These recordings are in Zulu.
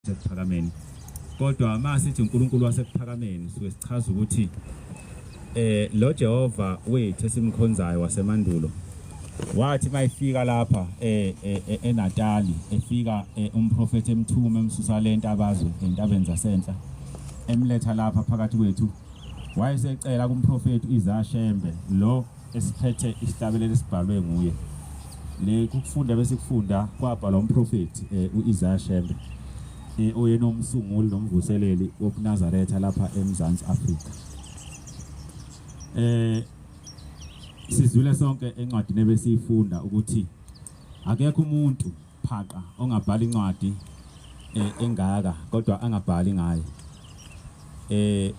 Wasekuphakameni. Kodwa uma sithi uNkulunkulu wasekuphakameni suke sichaza ukuthi lo Jehova wethu esimkhonzayo wasemandulo wathi mayifika lapha eNatali efika umprofeti emthume emsusa lento abazwe entabeni zasenhla emletha lapha phakathi kwethu, wayesecela kumprofeti uIsaya Shembe lo esiphethe isihlabelelo esibhalwe nguye. Le kufunda bese kufunda kwabhalwa umprofeti uIsaya Shembe oyena umsunguli nomvuseleli wobuNazaretha lapha eMzantsi Afrika. Sizwile sonke encwadini ebesiyifunda ukuthi akekho umuntu phaqa ongabhala incwadi engaka kodwa angabhali ngaye.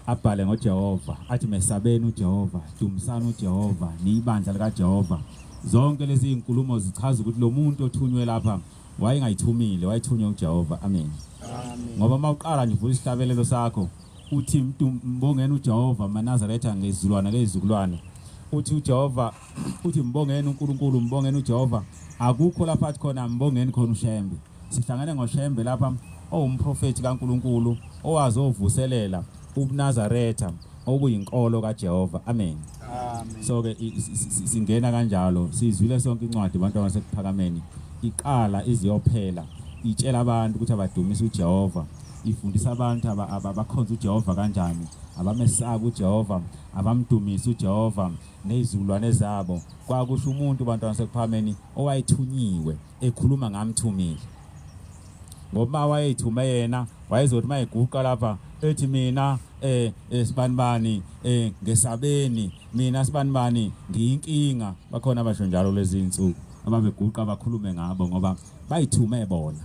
Abhale ngoJehova, athi mesabeni uJehova, dumisani uJehova, niyibandla likaJehova. Zonke lezi izinkulumo zichaza ukuthi lo muntu othunywe lapha wayengayithumile, wayethunywe uJehova. Amen. Amen. Ngoba mawuqala nje uvula isihlabelelo sakho uthi mbongeni uJehova maNazaretha ngezizulwane ngezizukulwane. Uthi uJehova, uthi mbongeni uNkulunkulu, mbongeni uJehova. Akukho lapha athi khona mbongeni khona uShembe. Sihlangene ngoShembe lapha owumprofeti kaNkulunkulu owazovuselela ubuNazaretha obuyinkolo kaJehova. Amen. Amen. So ke singena kanjalo, sizwile sonke incwadi abantu abasekuphakameni iqala iziyophela itshela abantu ukuthi abadumise uJehova, ifundisa abantu abakhonza uJehova kanjani, abamesaba uJehova, abamdumise uJehova nezizukulwane zabo. Kwakusho umuntu abantu abasekuphakameni owayethunyiwe ekhuluma ngamthumile. Ngoba wayethume yena wayezothi mayeguqa lapha ethi mina sibanibani ngesabeni, mina sibanibani ngiyinkinga. Bakhona abasho njalo lezi insuku ababeguqa bakhulume ngabo ngoba bayithume bona.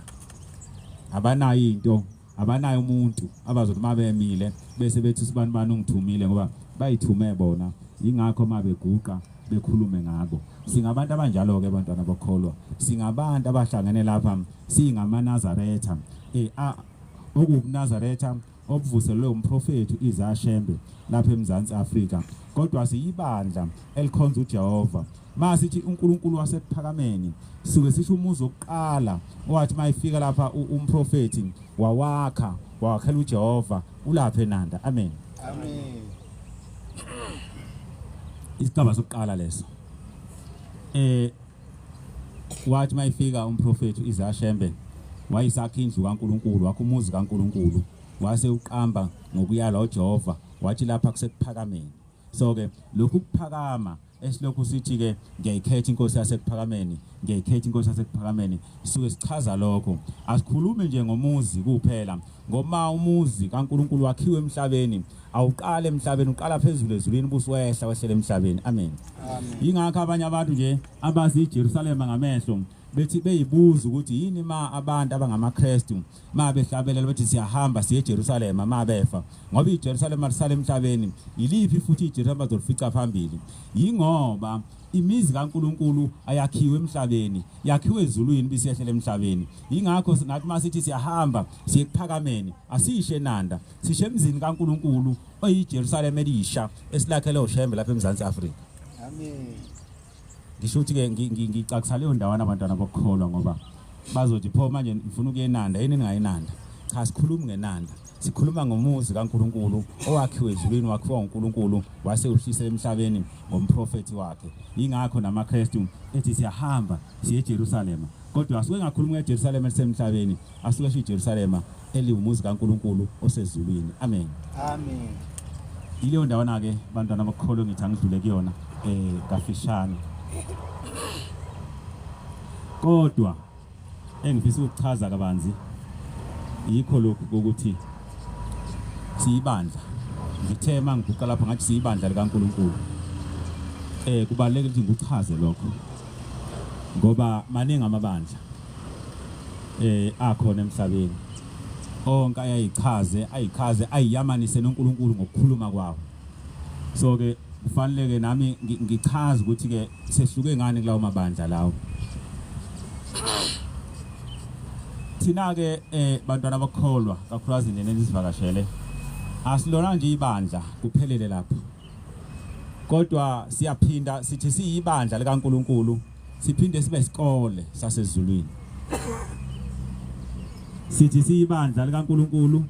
Abanayo into, abanayo umuntu abazothi mabemile bese bethi sibanibani ungithumile, ngoba bayithume bona. Ingakho mabeguqa bekhulume ngabo. Singabantu abanjalo ke bantwana bokholwa, singabantu abahlangene lapha singamaNazaretha, okubuNazaretha obuvuselwe umprofeti uIsaya Shembe lapha eMzantsi Afrika. Kodwa siyibandla elikhonza uJehova. Masithi uNkulunkulu wasekuphakameni suke sisho umuzi wokuqala owathi mayifika lapha umprofeti wawakha, wawakhela uJehova ulapha eNanda. Amen. Amen. Isigaba sokuqala leso. Wathi mayifika umprofeti uIsaya Shembe wayisakha indlu kaNkulunkulu, wakha umuzi kaNkulunkulu, wase uqamba ngokuyalwa uJehova, wathi lapha kusekuphakameni. So ke lokhu kuphakama esilokhu sithi ke ngiyayikhetha inkosi yasekuphakameni, ngiyayikhetha inkosi yasekuphakameni, sisuke sichaza lokho. Asikhulumi nje ngomuzi kuphela, ngoba umuzi kaNkulunkulu wakhiwe emhlabeni, awuqale emhlabeni, uqala phezulu ezulwini busuwehla wehlele emhlabeni. Amen. Amen. Ingakho abanye abantu nje abazi iJerusalema ngamehlo bethi beyibuza ukuthi yini ma abantu abangamaKristu ma behlabelela bethi siyahamba siye eJerusalema ma befa, ngoba iJerusalema lisala emhlabeni. Yiliphi futhi iJerusalema bazolifica phambili? Yingoba imizi kaNkulunkulu ayakhiwe emhlabeni, yakhiwe ezulwini bisehlela emhlabeni. Ingakho nathi masithi siyahamba siye ekuphakameni, asishe eNanda, sishe emzini kaNkulunkulu oyiJerusalema elisha esilakhele oShembe lapha eMzantsi Afrika. Amen. Ngisho ukuthi ke ngicacisa leyo ndawana abantwana bokukholwa, ngoba bazothi pho manje ngifuna ukuya eNanda, yini ningayinanda? Cha, sikhuluma ngeNanda, sikhuluma ngomuzi kaNkulunkulu owakhiwe ezulwini, wakhiwa uNkulunkulu wase uhlise emhlabeni ngomprofeti wakhe. Ingakho namaKristu ethi siyahamba siye eJerusalema, kodwa asuke engakhulumi ngeJerusalema elisemhlabeni, asuke esho iJerusalema eliwumuzi kaNkulunkulu osezulwini. Amen. Amen. Yileyo ndawana ke bantwana abakholwe ngithi angidlule kuyona kafishane. Kodwa engifisa ukuchaza kabanzi yikho lokhu ukuthi siyibandla. Ngithe mangiguqa lapha ngathi siyibandla likaNkulunkulu. Kubalulekile ukuthi ngikuchaze lokho ngoba maningi amabandla akhona emhlabeni, onke ayayichaze, ayichaze, ayiyamanise noNkulunkulu ngokukhuluma kwawo. So ke kufanele ke nami ngichaze ukuthi ke sehluke ngani kulawo mabandla lawo. Thina ke bantwana abakholwa kakhulukazi nina nisivakashele, asilona nje ibandla kuphelele lapho, kodwa siyaphinda sithi siyibandla likaNkulunkulu, siphinde sibe isikole sasezulwini. Sithi siyibandla likaNkuluNkulu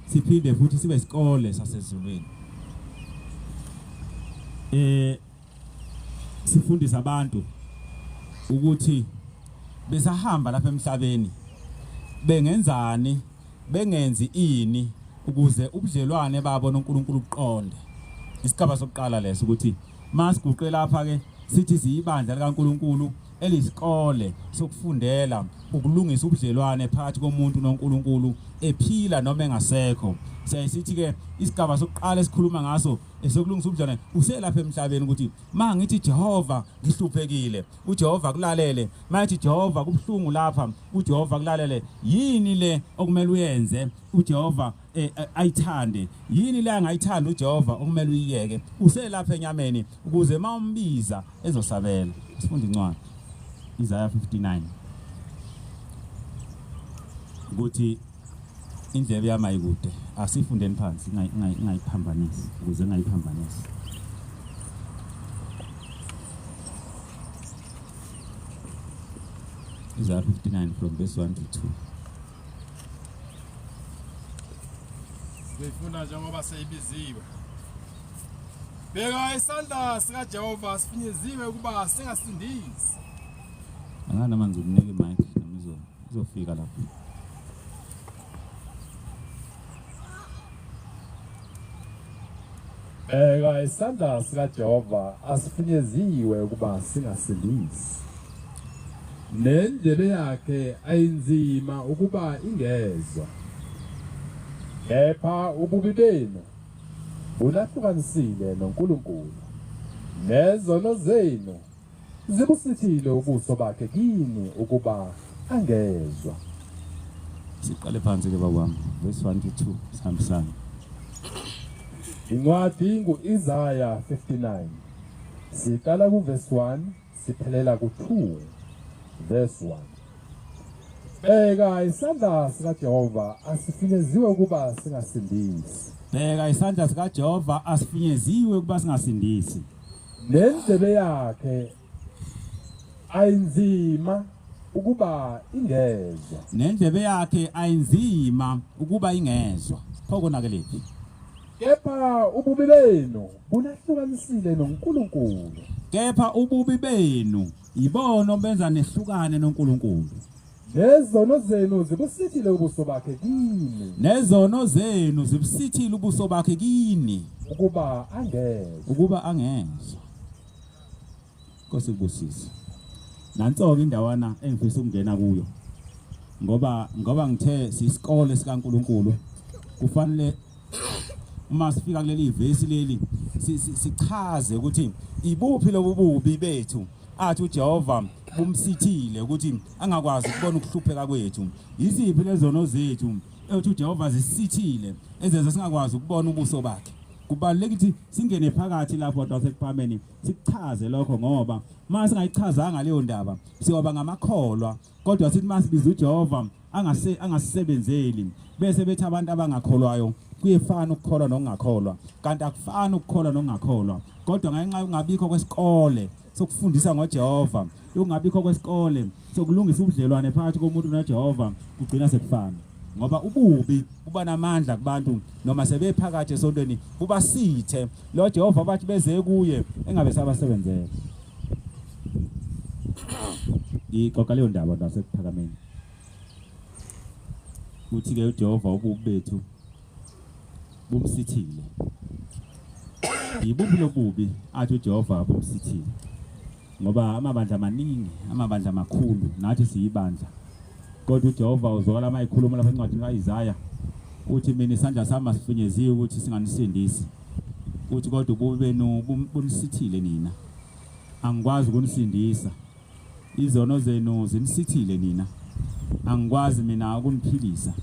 siphinde futhi sibe isikole sasezulwini. Sifundisa abantu ukuthi besahamba lapha emhlabeni bengenzani, bengenzi ini ukuze ubudlelwane babo noNkulunkulu buqonde. Isigaba sokuqala leso, ukuthi masiguqe lapha ke sithi siyibandla likaNkulunkulu eliyisikole sokufundela ukulungisa ubudlelwane phakathi komuntu noNkulunkulu ephila noma engasekho. Siyaye sithi ke isigaba sokuqala esikhuluma ngaso esokulungisa ubudlelwane uselapha emhlabeni, ukuthi ma ngithi Jehova ngihluphekile, uJehova kulalele. Mayithi Jehova kubuhlungu lapha, uJehova kulalele. Yini le okumele uyenze uJehova ayithande? Yini le angayithanda uJehova okumele uyiyeke uselapha enyameni, ukuze mawumbiza ezosabela? Sifunda incwadi Isaiah 59 ukuthi indlebe yami ayikude. Asifundeni phansi, ingayiphambanisi, ukuze ingayiphambanisi. Isaiah 59 from verse 1 to 2. Sizoyifunda njengoba seyibiziwe. Bheka, isandla sikaJehova sifinyeziwe ukuba singasindisi. Angana manje ukunika imic noma izofika lapho. Bheka, isandla sikaJehova asifinyeziwe ukuba singasindisi, nendlebe yakhe ayinzima ukuba ingezwa. Kepha ububi benu bunahlukanisile noNkulunkulu, nezono zenu zibusithile ubuso bakhe kini ukuba angezwa. Siqale phansi ke baba wami, verse 1 to 2, sihambisane. Incwadi ngu-Isaya 59. Siqala kuverse 1 siphelela ku-2 verse 1. Bheka, isandla sikaJehova asifinyeziwe ukuba singasindisi. Bheka, isandla sikaJehova asifinyeziwe ukuba singasindisi. Nendlebe yakhe ayinzima ukuba ingezwa. Nendlebe yakhe ayinzima ukuba ingezwa. Pho konakelephi? Kepha ububi benu bunahlukanisile noNkulunkulu. Kepha ububi benu yibona obenza nehlukane noNkulunkulu. Nezono zenu zibusithile ubuso bakhe kini. Nezono zenu zibusithile ubuso bakhe kini. Ukuba angezwa. Ukuba angezwa. Nkosi kubusise. Nanso-ke indawana engifisa ukungena kuyo. Ngoba ngithe siyisikole sikaNkulunkulu, kufanele uma sifika kuleli vesi leli sichaze ukuthi ibuphi lobu bubi bethu athi uJehova bumsithile ukuthi angakwazi ukubona ukuhlupheka kwethu. Yiziphi lezono zethu ethi uJehova zisithile ezenza singakwazi ukubona ubuso bakhe? Kubalulekile ukuthi singene phakathi lapho bantu baseKuphakameni, sikuchaze lokho, ngoba uma singayichazanga leyo ndaba siyoba ngamakholwa, kodwa sithi masibiza uJehova angasisebenzeli, bese bethi abantu abangakholwayo kuyefana ukukholwa nokungakholwa. Kanti akufani ukukholwa nokungakholwa, kodwa ngenxa yokungabikho kwesikole sokufundisa ngoJehova, yokungabikho kwesikole sokulungisa ubudlelwane phakathi komuntu noJehova, kugcina sekufana. Ngoba ububi buba namandla kubantu noma sebephakathi esontweni, bubasithe lo Jehova bathi beze kuye engabe sabasebenzela. Ngixoxa leyo ndaba naseKuphakameni, uthi ke uJehova ububi bethu bumsithile. Yibuphi lobubi athi uJehova bumsithile? Ngoba amabandla amaningi, amabandla amakhulu, nathi siyibandla, kodwa uJehova uzwakala uma ekhuluma lapha encwadini kaIsaya, uthi mina isandla sami asifinyeziwe ukuthi singanisindisi, uthi kodwa ububi benu bunisithile nina, angikwazi ukunisindisa. Izono zenu zinisithile nina, angikwazi mina ukuniphilisa,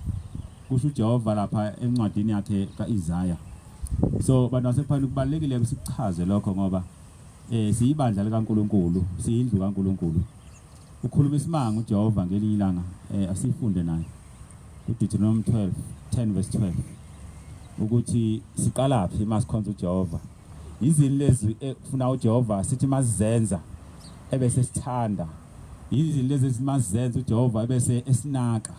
kusho uJehova lapha encwadini yakhe kaIsaya. So bantu baseKuphakameni, kubalulekile ukuthi sikuchaze lokho, ngoba siyibandla likaNkulunkulu, siyindlu kaNkulunkulu. Ukhuluma isimanga uJehova ngelinye ilanga, asifunde naye kuDeuteronomy 12 10 verse 12, ukuthi siqalaphi masikhonza uJehova. Yizini lezi ekufuna uJehova sithi masizenza ebese sithanda? Yizini lezi esimazenza uJehova ebese esinaka?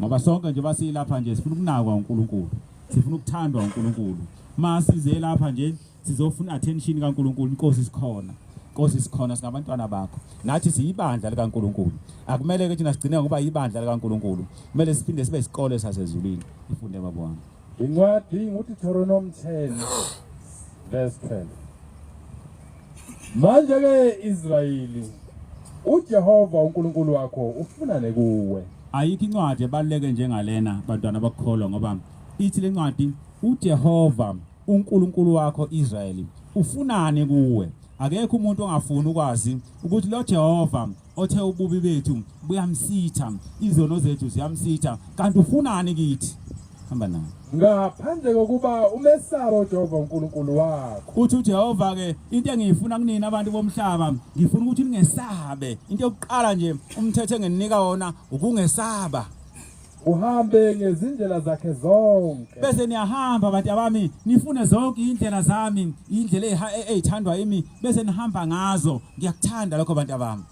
Ngoba sonke nje basilapha nje sifuna ukunakwa uNkulunkulu. Sifuna ukuthandwa uNkulunkulu. Masize lapha nje sizofuna attention kaNkulunkulu, inkosi sikhona. Nkosi sikhona singabantwana bakho. Nathi siyibandla likaNkulunkulu. Akumele ke thina sigcine ngokuba yibandla likaNkulunkulu. Kumele siphinde sibe isikole sasezulwini. Ifunde baba wami. Incwadi nguDeuteronomy 10 verse 12. Manje ke Israyeli, uJehova uNkulunkulu wakho ufunane kuwe. Ayikho incwadi ebaluleke njengalena bantwana bakukholwa ngoba ithi lencwadi uJehova uNkulunkulu wakho Israyeli ufunani kuwe. Akekho umuntu ongafuni ukwazi ukuthi lo Jehova othe ububi bethu buyamsitha, izono zethu ziyamsitha, kanti ufunani kithi? Hamba naye. Ngaphandle kokuba umesaba uJehova uNkulunkulu wakho. Uthi uJehova ke into engiyifuna kunina abantu bomhlaba, ngifuna ukuthi ningesabe. Into yokuqala nje umthetho engininika wona ukungesaba. Uhambe ngezindlela zakhe zonke. Bese niyahamba bantu abami, nifune zonke indlela zami, indlela eyithandwa yimi, bese nihamba ngazo. Ngiyakuthanda lokho bantu abami.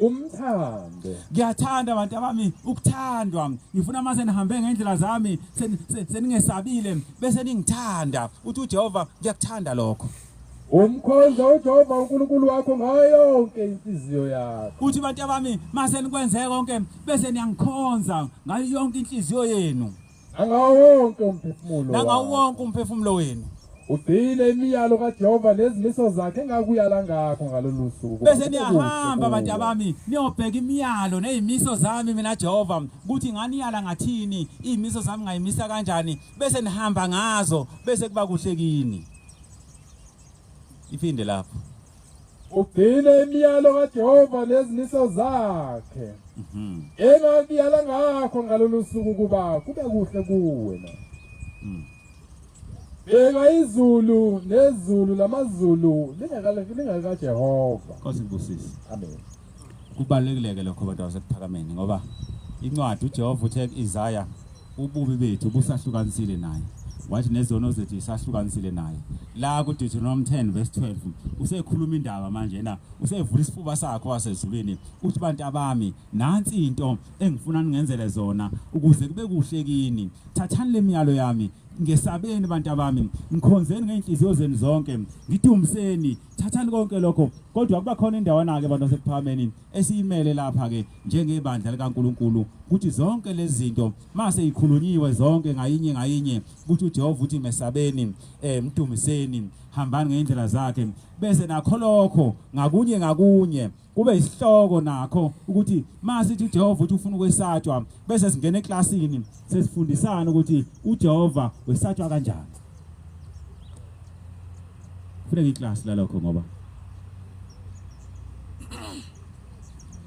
Umthande. Ngiyathanda bantu abami ukuthandwa. Ngifuna mase nihambe ngendlela zami, seningesabile, bese ningithanda. Uthi uJehova ngiyakuthanda lokho. Umkhonze uJehova uNkulunkulu wakho ngayo yonke inhliziyo yakho. Uthi bantu abami mase nikwenze konke bese niyangikhonza ngayo yonke inhliziyo yenu. Nangawo wonke umphefumulo. Nangawo wonke umphefumulo wenu. Ugcine imiyalo kaJehova nezimiso zakhe engakuyala ngakho ngalolu suku. Bese niyahamba bantu abami niyobheka imiyalo nezimiso zami mina Jehova ukuthi nganiyala ngathini, izimiso zami ngayimisa kanjani, bese nihamba ngazo bese kuba kuhle kini. Iphinde lapho. Ugcine imiyalo kaJehova nezimiso zakhe. Engakuyala ngakho ngalolu suku kuba kube kuhle kuwe na. Bheka izulu nezulu lamazulu lingekaJehova. Nkosi ngibusise. Amen. Kubalulekile ke lokho abantu basekuphakameni ngoba incwadi uJehova uthe kuIsaya ububi bethu busahlukanisile naye. Wathi nezono zethu isahlukanisile naye. La kuDeuteronomy 10 verse 12 usekhuluma indaba manje na usevula isifuba sakho wasezulwini uthi bantu abami nansi into engifuna ningenzele zona ukuze kube kuhle kini. Thathani lemiyalo yami, ngesabeni bantu abami, ngikhonzeni ngeenhliziyo zenu zonke, ngidumiseni, thathani konke lokho. Kodwa kuba khona indawana ke abantu basekuphakameni esiyimele lapha ke njengebandla likaNkuluNkulu ukuthi zonke lezi zinto mase ikhulunyiwe zonke ngayinye ngayinye ukuthi uJehova uthi mesabeni, mdumiseni, hambani ngeindlela zakhe, bese nakho lokho ngakunye ngakunye kube isihloko nakho ukuthi masithi uJehova uthi ufuna ukwesatshwa bese singena eklasini sesifundisana ukuthi uJehova wesatshwa kanjani. Kufuneka iklasi lalokho ngoba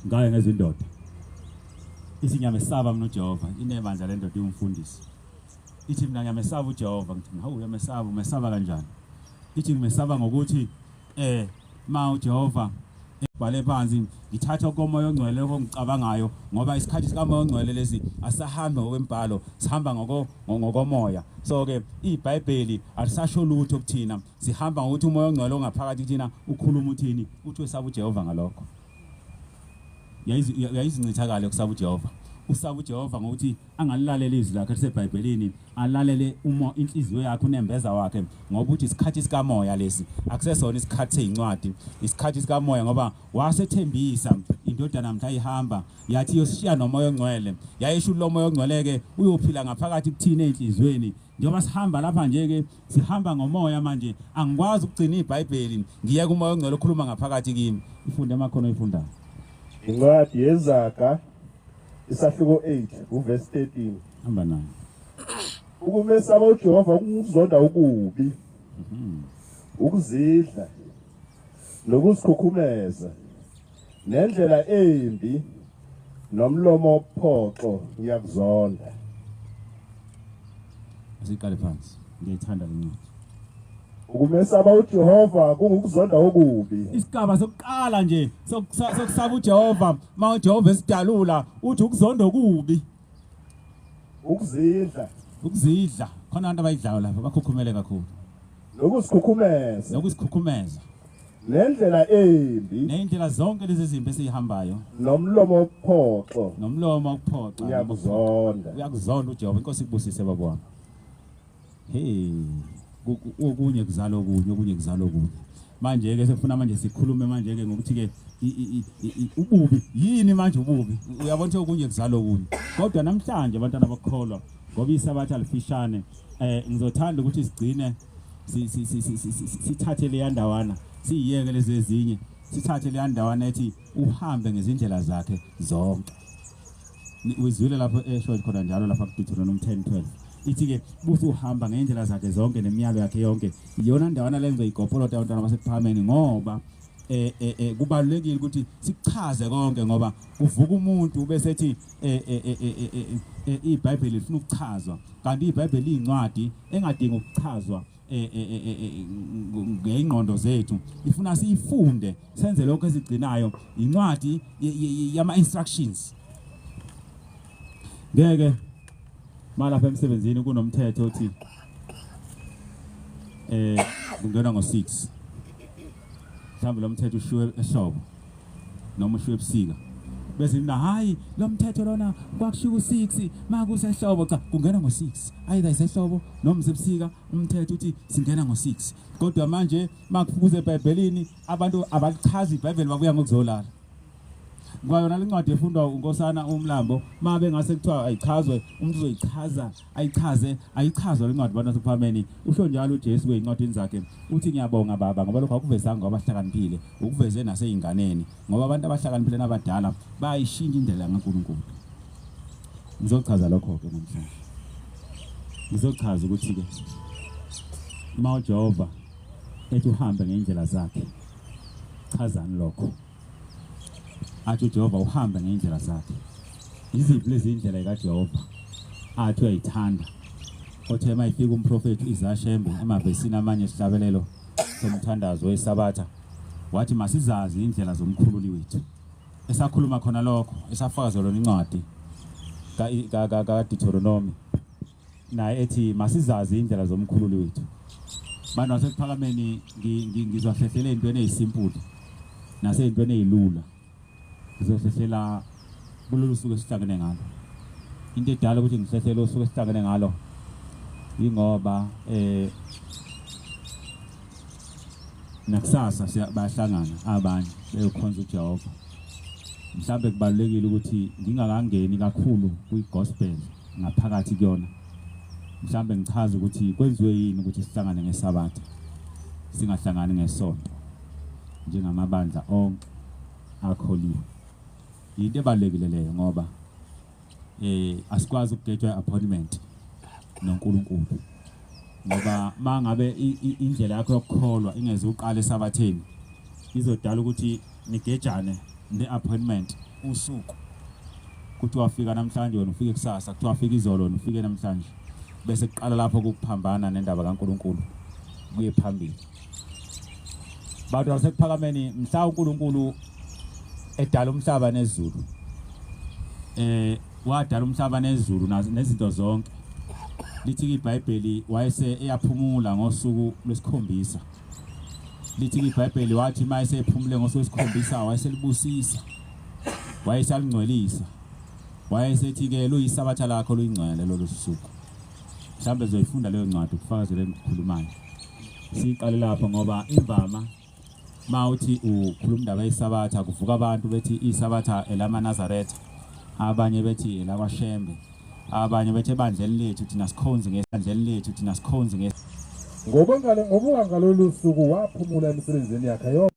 ngaye ngezindoda ithi ngiyamesaba mina uJehova, inebandla lendoda iwumfundisi ithi mina ngiyamesaba uJehova. Ngithi hawu uyamesaba, umesaba kanjani? Ithi ngimesaba ngokuthi ma uJehova ebhale phansi ngithatha komoya ongcwele lokho ngicabangayo, ngoba isikhathi sikamoya ongcwele lesi asahambi ngokwembhalo, sihamba ngokomoya. So ke iBhayibheli alisasho lutho kuthina, sihamba ngokuthi umoya ongcwele ongaphakathi kuthina ukhuluma uthini, uthi wesaba uJehova ngalokho. Yayizincithakalo yokusaba uJehova. Usaba uJehova ngokuthi angalilalela izwi lakhe eliseBhayibhelini, alalele uma inhliziyo yakhe unembeza wakhe, ngoba uthi isikhathi sikamoya lesi akusesona isikhathi seyincwadi, isikhathi sikamoya, ngoba wasethembisa indodana mhla ihamba yathi iyosishiya nomoya ongcwele. Yayisho lo moya ongcwele ke uyophila ngaphakathi kuthina enhliziyweni. Njengoba sihamba lapha nje ke sihamba ngomoya manje, angikwazi ukugcina iBhayibheli ngiyeke umoya ongcwele okhuluma ngaphakathi kimi. Ifunde amakhono oyifundayo. Incwadi yeZaga isahluko 8 uverse 13. Hamba nayo. Ukumesaba uJehova kukuzonda okubi, ukuzidla nokuzikhukhumeza, nendlela embi nomlomo ophoxo ngiyakuzonda. Asiqale phansi. Ngiyayithanda le ncwadi. Ukumesaba uJehova kungukuzonda okubi. Isigaba sokuqala nje sokusaba uJehova, uma uJehova esidalula uthi ukuzonda okubi, ukuzidla, ukuzidla. Khona abantu abayidlayo lapha bakhukhumele kakhulu. Nokuzikhukhumeza, nokuzikhukhumeza, Nendlela embi. Neyindlela zonke lezi zimbi esihambayo. Nomlomo ophoxo. Nomlomo okuphoxa. Uyakuzonda. Uyakuzonda uJehova. Inkosi ikubusise baba wami. Hey, okunye kuzala okunye, okunye kuzala okunye. Manje ke sefuna manje sikhulume manje ke ngokuthi ke ububi yini manje ububi. Uyabona ukuthi okunye kuzala okunye. Kodwa namhlanje abantwana abakholwa ngoba isabatha lifishane, ngizothanda ukuthi sigcine sithathe le yandawana, siyiyeke lezi ezinye, sithathe le yandawana ethi uhambe ngezindlela zakhe zonke. Uzwile lapho esho khona njalo lapha kuDeuteronomy 10:12. Ithi ke buthi uhamba ngendlela zakhe zonke nemiyalo yakhe yonke. Iyona ndawana le ngizoyigopolota abantwana baseKuphakameni ngoba kubalulekile ukuthi sikuchaze konke, ngoba kuvuka umuntu bese ethi iBhayibheli lifuna ukuchazwa, kanti iBhayibheli liyincwadi engadingi ukuchazwa ngeyingqondo zethu, ifuna siyifunde senze lokho esigcinayo. Incwadi yama instructions. Ngeke malapha emsebenzini kunomthetho othi kungenwa ngo6, mhlawumbe lo mthetho ushiwe ehlobo noma ushiwe ebusika, bese mina hayi lo mthetho lona kwakushiwa u6 makusehlobo, cha kungena ngo6 either isehlobo noma isebusika, umthetho uthi singena ngo6. Kodwa manje makufuze eBhayibhelini abantu abalichazi iBhayibheli, babuya ngokuzolala. Kwayona lencwadi efundwa uNkosana uMlambo, mabe ngase kuthiwa ayichazwe, umuntu uzoyichaza ayichaze ayichazwe lencwadi abantu baseKuphakameni. Usho njalo uJesu kwezincwadini zakhe, uthi ngiyabonga baba ngoba lokho akuvezanga kwabahlakaniphile, ukuveze naseyinganeni, ngoba abantu abahlakaniphile nabadala bayishintsha indlela kaNkulunkulu. Ngizochaza lokho ke namhlanje. Ngizochaza ukuthi ke uma uJehova ethi uhambe ngendlela zakhe, chazani lokho? Athi uJehova uhambe ngendlela zakhe. Iziphi lezi indlela kaJehova athi uyayithanda? Othe mayifika umprofeti Isaya emavesini amanye esihlabelelo somthandazo weSabatha, wathi masizazi indlela zomkhululi wethu. Esakhuluma khona lokho, esafakazelwa incwadi kaDeuteronomy, naye ethi masizazi indlela zomkhululi wethu. Bantu baseKuphakameni, ngizohlehlela ey'ntweni ey'simple nasey'ntweni ey'lula. Ngizohlehlela kulolu suku esihlangene ngalo. Into edala ukuthi ngihlehlele usuku esihlangene ngalo yingoba nakusasa bayahlangana abanye beyokhonza uJehova. Mhlambe kubalulekile ukuthi ngingakangeni kakhulu kwi-gospel ngaphakathi kuyona, mhlambe ngichaze ukuthi kwenziwe yini ukuthi sihlangane ngeSabatha singahlangani ngesonto njengamabandla onke akholiwe. Into ebalulekile leyo ngoba asikwazi ukugejwa appointment noNkulunkulu, ngoba mangabe indlela yakho yokukholwa ingeze uqale esabatheni, izodala ukuthi nigejane ne-appointment usuku. Kuthi wafika namhlanje wena ufike kusasa, kuthi wafika izolo wena ufike namhlanje, bese kuqala lapho ukuphambana nendaba kaNkulunkulu kuye phambili. Bantu baseKuphakameni, mhla uNkulunkulu edala umhlaba nezulu, wadala umhlaba nezulu nezinto zonke. Lithi iBhayibheli wayese eyaphumula ngosuku lwesikhombisa. Lithi iBhayibheli wathi mayesephumule ngosuku lwesikhombisa wayeselibusisa, wayesalingcwelisa, wayesethi ke luyisabatha lakho luyingcwele lolu suku. Mhlawumbe uzoyifunda leyo ncwadi ukufakazela engikhulumayo. Siqale lapho ngoba imvama mawuthi ukhuluma indaba yesabatha kuvuka abantu bethi isabatha elamaNazaretha, abanye bethi elakwaShembe, abanye bethi ebandleni lethu thina sikhonzi ngesandleni lethu thina sikhonzi nge. Ngoba ngalolu suku waphumula emisebenzini yakhe yonke.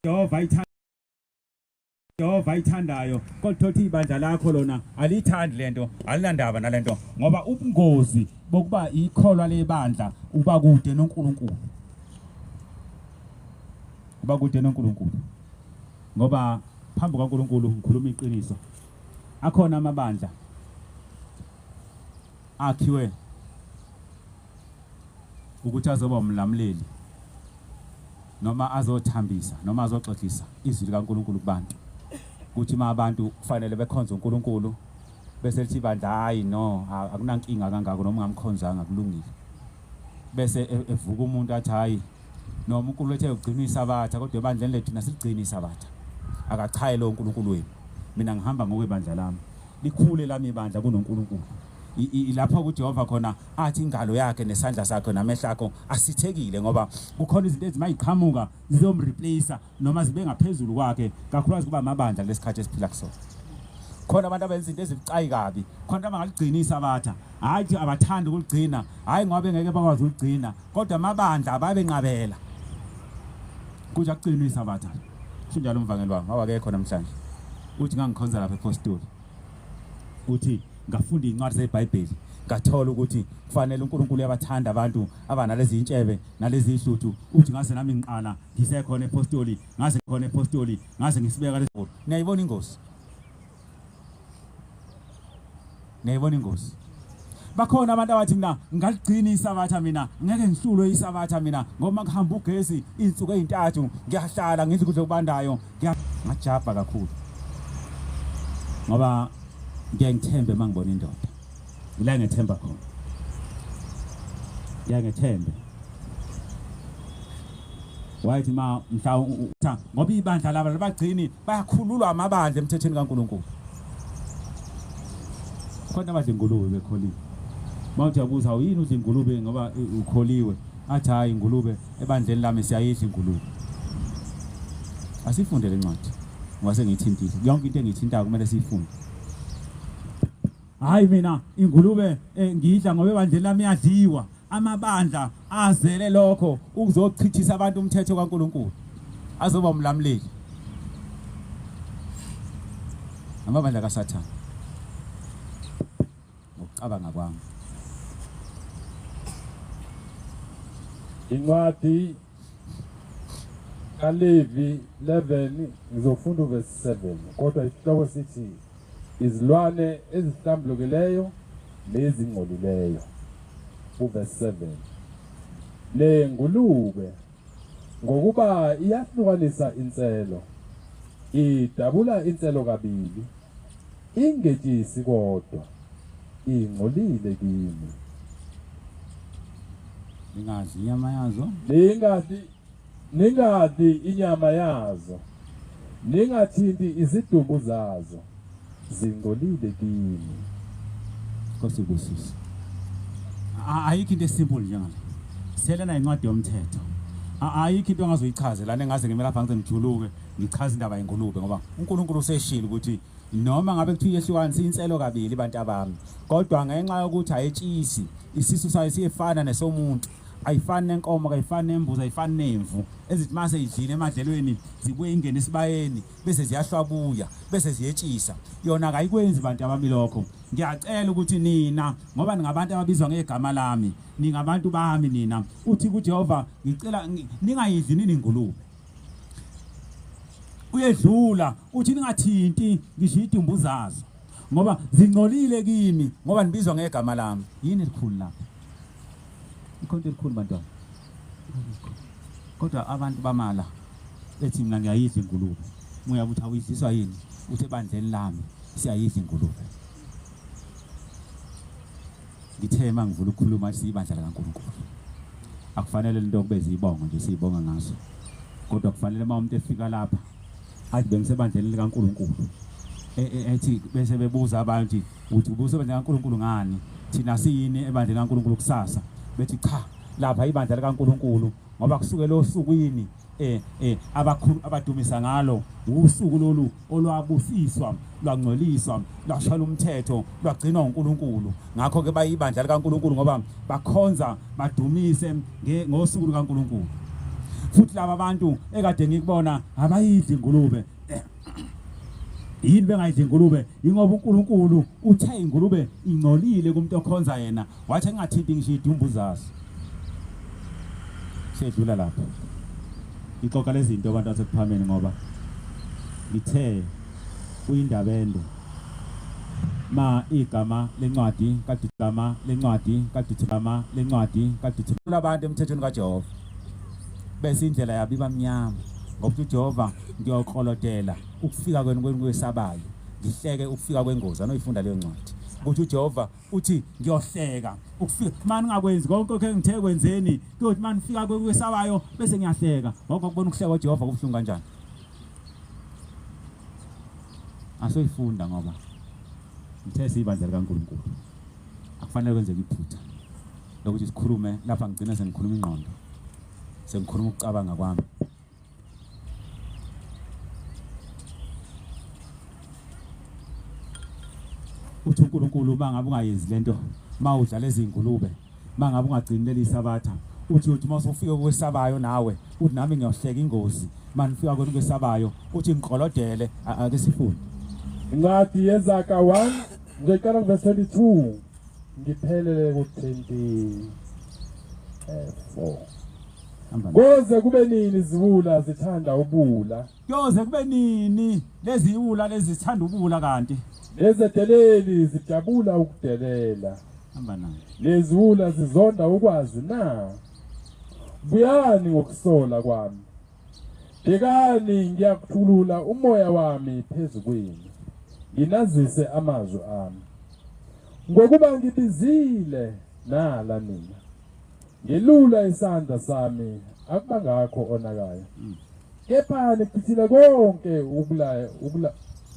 Jehova ayithanda Jehova ayithandayo kodwa uthi ibandla lakho lona alithandi lento alinandaba nalento ngoba ubungozi bokuba ikholwa lebandla uba kude noNkulunkulu, uba kude noNkulunkulu ngoba phambi kukaNkulunkulu ngikhuluma iqiniso. Akhona amabandla akhiwe ukuthi azoba umlamuleli noma azothambisa noma azoxoxisa izwi likaNkulunkulu kubantu, ukuthi uma abantu kufanele bekhonze uNkulunkulu bese lithi ibandla hayi no akunankinga kangako noma ungamkhonzanga kulungile, bese evuka umuntu athi hayi noma uNkulunkulu ethe ugcina isabatha kodwa ebandleni lethu nasigcina isabatha, akachaye lo uNkulunkulu wenu, mina ngihamba ngokwebandla lami, likhule lami ibandla kunoNkulunkulu. Ilapho kuJehova khona athi ingalo yakhe nesandla sakhe namehlo akho asithekile, ngoba kukhona izinto ezimayiqhamuka zizomreplace noma zibe ngaphezulu kwakhe, kakhulukazi kuba amabandla kulesikhathi esiphila kusona. Khona abantu abenza izinto ezibucayi kabi, khona abangaligcini isabatha, hhayi ukuthi abathandi ukuligcina, hhayi ngoba bengeke bakwazi ukuligcina, kodwa amabandla ababenqabela kuthi akugcinwe isabatha. Kusho njalo umvangeli wami, awakekho namhlanje, uthi ngangikhonza lapha ePostoli, uthi ngafunda iy'ncwadi zeBhayibheli ngathola ukuthi kufanele uNkulunkulu uyabathanda abantu abanalezi ntshebe nalezi hluthu, uthi ngase nami ngiqala ngisekhona ePostoli, ngase khona ePostoli ngase ngisibeka lesikolo. Niyayibona ingozi, niyayibona ingozi. Bakhona abantu abathi mina ngaligcina isabatha, mina ngeke ngihlulwe isabatha mina ngoba kuhamba ugesi izinsuku ezintathu ngiyahlala ngidla ukudla okubandayo. Ngajabha kakhulu ngoba ngiye ngithembe uma ngibona indoda, ila ngethemba khona, ngiye ngethembe wayethi ma mhla ngoba ibandla laba labagcini bayakhululwa amabandla emthethweni kaNkulunkulu. Khona abadla ingulube bekholiwe, mawuthi uyabuza awuyini udla ingulube ngoba ukholiwe, athi hayi ingulube ebandleni lami siyayidla ingulube. Asifunde le ncwadi ngoba sengiyithintile yonke into engiyithintayo kumele siyifunde. Hayi mina ingulube ngiyidla ngoba ebandleni lami iyadliwa. Amabandla azele lokho ukuzochithisa abantu umthetho kaNkulunkulu, azoba umlamuleli amabandla kaSathane ngokucabanga kwami. Incwadi kaLevi 11 ngizofunda uverse 7, kodwa isihloko sithi izilwane ezihlambulukileyo nezingcolileyo. Uverse 7, le ngulube ngokuba iyahlukanisa inselo, idabula inselo kabili, ingetshisi kodwa ingcolile kimi. Ningadli inyama yazo, Ningadli inyama yazo, ningathinti izidumbu zazo, zingcolile kimi. Nkosi ibusise. Ayikho into esimple njengale. Selena incwadi yomthetho. Ayikho into ongazoyichaza lana engaze ngime lapha ngize ngijuluke ngichaze indaba yengulube, ngoba uNkulunkulu useshilo ukuthi noma ngabe kuthiwa iyehlukanisa inselo kabili bantu abami, kodwa ngenxa yokuthi ayetshisi isisu sayo siyefana nesomuntu, ayifani nenkomo, kayifani nembuzi, ayifani nemvu ezithi mase idlile emadlelweni zibuye ingene esibayeni bese ziyahlwabuya bese ziyetshisa. Yona akayikwenzi bantu abami lokho. Ngiyacela ukuthi nina, ngoba ningabantu ababizwa ngegama lami, ningabantu bami nina, uthi kuJehova ngicela ningayidli nini ingulube. Uyedlula uthi ningathinti ngisho idumbu zazo ngoba zingcolile kimi, ngoba nibizwa ngegama lami. Yini elikhulu lapha? Ikhonto elikhulu bantwana. Kodwa abantu bamala ethi mina ngiyayidla ingulube. Uya ukuthi awuyidliswa yini? Uthi ebandleni lami siyayidla ingulube. Ngithe mangivula ukukhuluma siyibandla likaNkulunkulu. Akufanele lento kube ziyibongo nje siyibonga ngazo. Kodwa kufanele uma umuntu efika lapha athi bengisebandleni likaNkulunkulu. Ethi bese bebuza abantu ukuthi ubusebandleni likaNkulunkulu ngani? Thina siyini ebandleni likaNkulunkulu kusasa? Bethi cha, lapha ibandla likaNkulunkulu ngoba kusukela osukwini abakhulu abadumisa ngalo usuku lolu olwabusiswa lwangcweliswa lwashayela umthetho lwagcinwa uNkulunkulu. Ngakho ke bayibandla likaNkulunkulu ngoba bakhonza badumise ngosuku lukaNkulunkulu. Futhi laba bantu ekade ngikubona abayidli ingulube. Yini bengayidli ingulube? Ingoba uNkulunkulu uthe ingulube ingcolile kumuntu okhonza yena, wathi engathinti ngisho idumbu zaso. Sedlula lapho. Ixoxa lezinto abantu asekuphameni ngoba ngithe kuyindaba ende. Ma igama lencwadi kaDigama lencwadi kaDigama lencwadi kaDigama abantu emthethweni kaJehova. Bese indlela yabo iba mnyama ngoba uJehova ngiyoklolodela ukufika kwenu kwesabayo ngihleke ukufika kwengozi. Anoyifunda leyo ncwadi ukuthi uJehova uthi ngiyohleka ukufika mani ngakwenzi konke okhe ngithe kwenzeni, kuyothi mani fika kwesabayo bese ngiyahleka. Ngoba kubona ukuhleka uJehova kubuhlungu kanjani. Asoyifunda ngoba ngithe siyibandla likaNkulunkulu, akufanele kwenzeke iphutha lokuthi sikhulume lapha ngigcine sengikhuluma ingqondo, sengikhuluma ukucabanga kwami. Uthi uNkulunkulu uma ngabe ungayenzi lento, uma udla lezi ngulube, uma ngabe ungagcini leli sabatha, uthi uthi uma usufika kwesabayo nawe uthi nami ngiyohleka ingozi uma nifika kwenu kwesabayo, uthi ngiqolodele. Ake sifunde Incwadi yeZaga 1 ngizoyiqala kuvesi 22 ngiphelele ku-24. Koze kube nini iziwula zithanda ubula? Kuyoze kube nini lezi iwula lezi zithanda ubula kanti? Nezedeleli zijabula ukudelela. Hamba nayo. Leziwula zizonda ukwazi na? Buyani ngokusola kwami. Bhekani ngiyakuthulula umoya wami phezu kwenu, nginazise amazwi ami. Ngokuba ngibizile nala nina. Ngelula isandla sami akubangakho onakayo. Kepha nichithile konke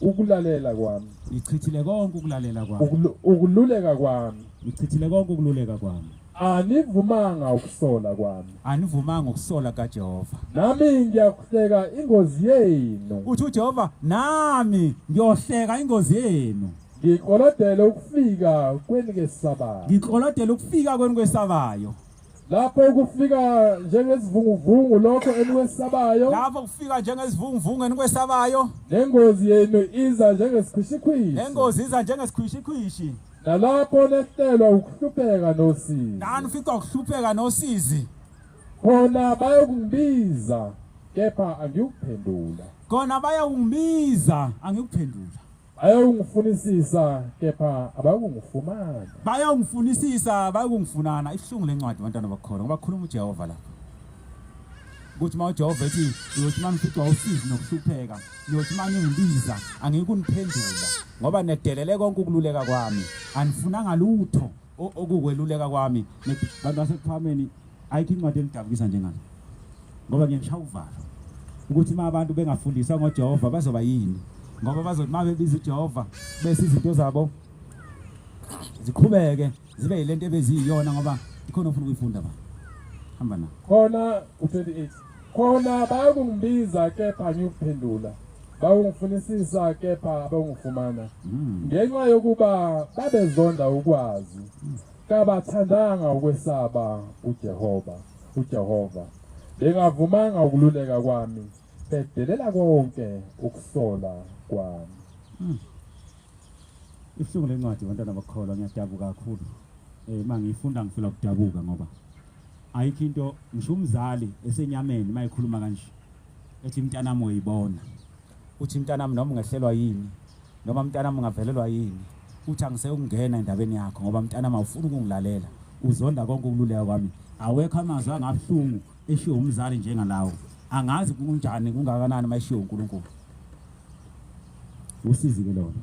ukulalela kwami. Nichithile konke ukulalela kwami. Ukululeka kwami. Nichithile konke ukululeka kwami. Anivumanga ukusola kwami. Anivumanga ukusola kaJehova. Nami ngiyakuhleka ingozi yenu. Uthi uJehova, nami ngiyohleka ingozi yenu. Ngiklolodele ukufika kwenu kwesabayo. Ngiklolodele ukufika kwenu kwesabayo. Lapho kufika njengezivunguvungu lokho enikwesabayo. Lapho kufika njengezivunguvungu enikwesabayo. Nengozi yenu iza njengesikhwishikhwishi. Nengozi iza njengesikhwishikhwishi. Nalapho nehlelwa ukuhlupheka nosizi. Nani ufika ukuhlupheka nosizi. Khona bayokungibiza kepha angiyukuphendula. Khona bayokungibiza angiyukuphendula. Bayongifunisisa kepha abayokungifumana. Bayongifunisisa bayokungifunana. Ibuhlungu lencwadi bantwana bakukholwa ngoba kukhuluma uJehova lapha. Ukuthi uma uJehova ethi uyothi uma nificwa usizi nokuhlupheka, niyothi uma ningibiza angikuniphendula ngoba nedelele konke ukululeka kwami. Anifunanga lutho okukweluleka kwami. Bantu basekuphakameni ayikho incwadi engidabukisa njengalo. Ngoba ngiyangishaya uvalo ukuthi uma abantu bengafundiswa ngoJehova bazoba yini, ngoba bazothi uma bebiza uJehova bese izinto zabo ziqhubeke zibe yilento ebeziyiyona, ngoba ikhona ofuna ukuyifunda ba hamba na Khona u-28 khona bayokungibiza kepha ngiyukuphendula, bayongifunisisa kepha abayongifumana, ngenxa yokuba babezonda ukwazi, kabathandanga ukwesaba uJehova uJehova, bengavumanga ukululeka kwami, bedelela konke ukusola kwami. Ibuhlungu lencwadi bantwana bakholwa, ngiyadabuka kakhulu. Uma ngiyifunda ngifila ukudabuka ngoba ayikho into ngisho umzali esenyameni mayikhuluma kanje ethi mntanami uyibona, uthi mntanami noma ungehlelwa yini, noma mntanami ungavelelwa yini, uthi angiseyokungena endabeni yakho ngoba mntanami awufuni ukungilalela, uzonda konke ukululeka kwami. Awekho amazwi angabuhlungu eshiwo umzali njengalawo. Angazi kunjani kungakanani uma eshiwo uNkulunkulu. Usizi ke lona.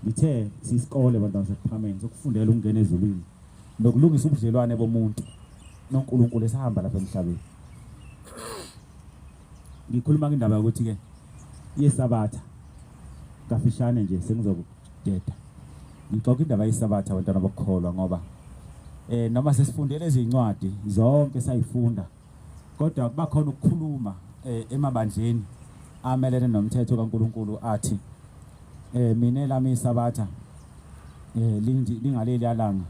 Ngithe siyisikole bantwana basekuphakameni sokufundela ukungena ezulwini nokulungisa ubudlelwane bomuntu noNkulunkulu esahamba lapha emhlabeni. Ngikhuluma indaba yokuthi ke yesabatha kafishane nje sengizokudeda. Ngixoxa indaba yesabatha bantwana bokukholwa ngoba noma sesifundele izincwadi zonke sayifunda, kodwa kuba khona ukukhuluma emabandleni amelene nomthetho kaNkulunkulu athi mina lami isabatha lingaleli yalanga,